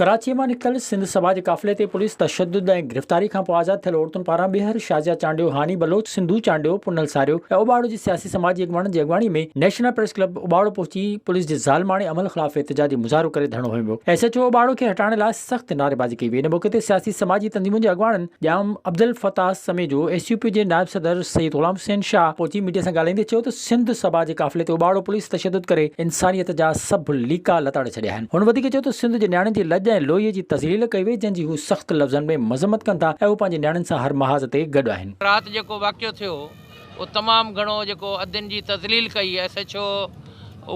ڪراچيء مان نڪتل سنڌ سڀا جي قافلي تي پوليس تشدد ۽ گرفتاري کانپوء آزاد ٿيل عورتن پاران ٻيهر شازيا چانڊيو، هاني بلوچ، سنڌو چانڊيو، پنهل ساريو ۽ اوٻاڙو جي سياسي سماجي اڳواڻن جي اڳواڻي ۾ نيشنل پريس ڪلب اوٻاڙو پهچي پوليس جي ظالماڻي عمل خلاف احتجاجي مظاهرو ڪري ڌرڻو هنيو ويو. ايس ايڇ او اوٻاڙو کي هٽائڻ لاء سخت نعريبازي ڪئي وئي. ان موقعي تي سياسي سماجي تنظيمن جي اڳواڻن Jam Abdul Fattah Samejo, S U P جي نائب صدر سيد غلام حسين شاهه پهچي ميڊيا سان ڳالهائيندي چيو ته سنڌ سڀا جي قافلي تي اوٻاڙو پوليس تشدد ڪري انسانيت جا سڀ ليڪا لتاڙي ڇڏيا آهن. هن وڌيڪ چيو ته سنڌ جي نياڻين جي لڄ ۽ لوئي جي تذليل ڪئي وئي جنهن جي هو سخت لفظن ۾ مذمت ڪن ٿا ۽ هو پنهنجي نياڻين سان هر محاذ تي گڏ آهن. رات جيڪو واقعو ٿيو اهو تمام گهڻو جيڪو ادين جي تذليل ڪئي ايس ايڇ او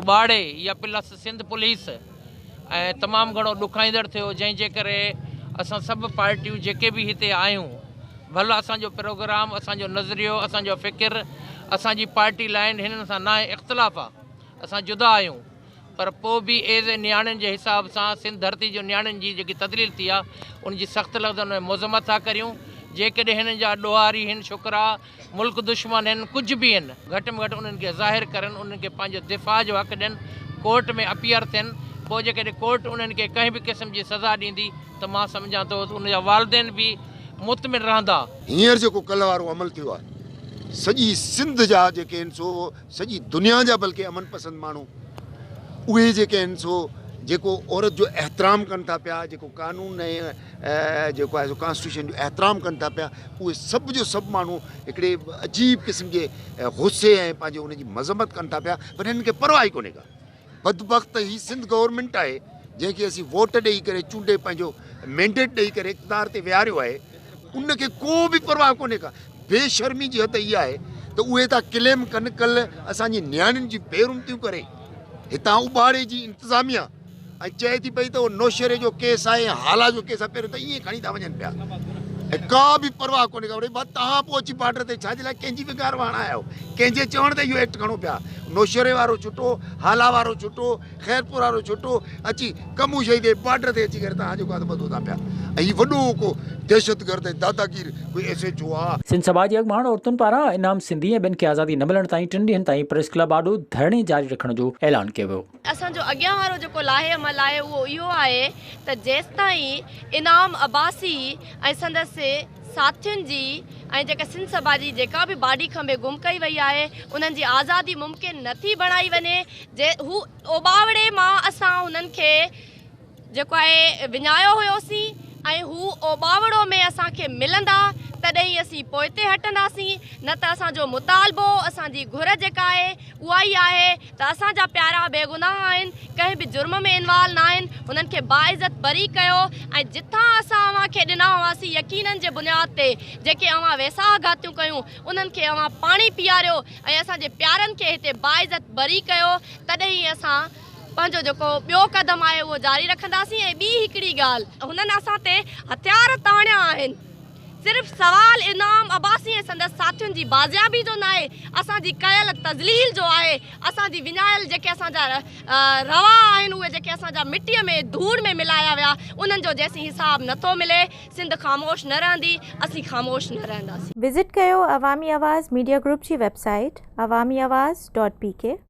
اوٻاڙي يا پلس سنڌ پوليس ۽ تمام گهڻو ڏکائيندڙ ٿيو جنهن جي ڪري اسان سڀ پارٽيون جيڪي به هتي آهيون ڀل اسان جو پروگرام اسان جو نظريو اسان جو فڪر اسان جي پارٽي لائين هنن سان ناهي اختلاف آ اسان جدا آهيون پر پو به ايز اي نياڻين جي حساب سان سنڌ ڌرتي جو نياڻين جي جيڪي تذليل ٿي آ ان جي سخت لفظن ۾ مذمت ٿا ڪريون جيڪڏهن هنن جا ڏوهاري هن شڪرا ملڪ دشمن هن ڪجهه به هن گهٽ ۾ گهٽ انهن کي ظاهر ڪرن انهن کي پنهنجو دفاع جو حق ڏين ڪورٽ ۾ اپيئر ٿين پوء جيڪڏهن ڪورٽ انهن کي ڪنهن به قسم جي سزا ڏيندي ته مان سمجهان ٿو ته ان جا والدين به مطمئن رهندا. هينئر جيڪو ڪلهه وارو عمل ٿيو آهي سڄي سنڌ جا جيڪي آهن سو سڄي دنيا جا بلڪه امن پسند ماڻهو اهي جيڪي آهن سو جيڪو عورت جو احترام ڪن ٿا پيا جيڪو قانون ۽ جيڪو آهي سو ڪانسٽيٽيوشن جو احترام ڪن ٿا پيا اهي سڀ جو سڀ ماڻهو هڪڙي عجيب قسم جي غصي ۽ پنهنجي ان جي مذمت ڪن ٿا پيا پر هنن کي پرواهه ئي ڪونهي ڪا بدبخت هي سنڌ گورنمينٽ آهي جنهن کي اسين ووٽ ڏيئي ڪري چونڊي پنهنجو مينڊيٽ ڏيئي ڪري اقتدار تي ويهاريو آهي ان کي ڪو به پرواهه ڪونهي ڪا بي شرمي جي حد اها آهي ته اهي ٿا ڪليم ڪن ڪلهه اسان جي نياڻين جي بي حرمتيون ڪري هتان اٻاڙي جي انتظاميا ۽ چئي ٿي پئي ته اهو نوشهري جو ڪيس آهي ۽ هالا جو ڪيس آهي پهريون ته ائين کڻي ٿا وڃن پيا ۽ ڪا به پرواهه ڪونهي ڪا ڀا توهان پوء اچي بارڊر تي ڇا جي لاء ڪنهن جي وگار وهڻ آيا آهيو ڪنهن جي چوڻ تي اهو ايڪٽ کڻو پيا نوشهري وارو ڇٽو هالا وارو ڇٽو خيرپور وارو ڇٽو اچي ڪمون شهيد جي بارڊر تي اچي ڪري توهان جيڪو آهي ٻڌو ٿا پيا ۽ هي وڏو ڪو دهشتگرد ۽ داداگير ڪوئي ايس ايڇ او آ. سنڌ سڀا جي اڳواڻ عورتن پاران انعام سنڌي ۽ ٻين کي آزادي نه ملڻ تائين ٽن ڏينهن تائين پريس ڪلب آڏو ڌرڻي جاري رکڻ جو اعلان ڪيو ويو. اسان جو اڳيان وارو جيڪو لاهي عمل آهي اهو اهو آهي ته جيستائين انعام عباسي ۽ سندس ساٿين جي ۽ جيڪا سنڌ سڀا جي جيڪا به باڊي کنڀي گم ڪئي وئي آهي انهن جي آزادي ممڪن نه ٿي بڻائي وڃي جي هو اوٻاوڙي مان اسان انهن کي جيڪو آهي وڃايو هيوسين ۽ هو اوٻاوڙو ۾ اسان کي ملندا تڏهن ئي اسين پوئتي هٽنداسين نه ته اسان جو مطالبو اسان جي گهر جيڪا آهي اها ئي آهي ته اسان جا پيارا بيگناهه آهن ڪنهن به جرم ۾ انوالو ناهن انهن کي باعزت بري ڪيو ۽ جتان اسان اوهان کي ڏنا هئاسين يقينن جي بنياد تي جيڪي اوهان ويساهه گهاتيون ڪيون انهن کي اوهان پاڻي پياريو ۽ اسان جي پيارن کي هتي باعزت بري ڪيو تڏهن ئي اسان پنهنجو جيڪو ٻيو قدم آهي اهو جاري رکنداسين ۽ ٻي هڪڙي ڳالهه هنن اسان تي هٿيار تاڻيا آهن صرف سوال انعام عباسي ۽ سندس ساٿين جي بازيابي جو ناهي، اسان جي ڪيل تذليل جو آهي، اسان جي وڃايل جيڪي اسان جا روا آهن اهي جيڪي اسان جا مٽيء ۾ ڌوڙ ۾ ملايا ويا انهن جو جيسين حساب نه ٿو ملي سنڌ خاموش نه رهندي، اسين خاموش نه رهنداسين. وزٽ ڪيو عوامي آواز ميڊيا گروپ جي website Awami Awaz dot P K.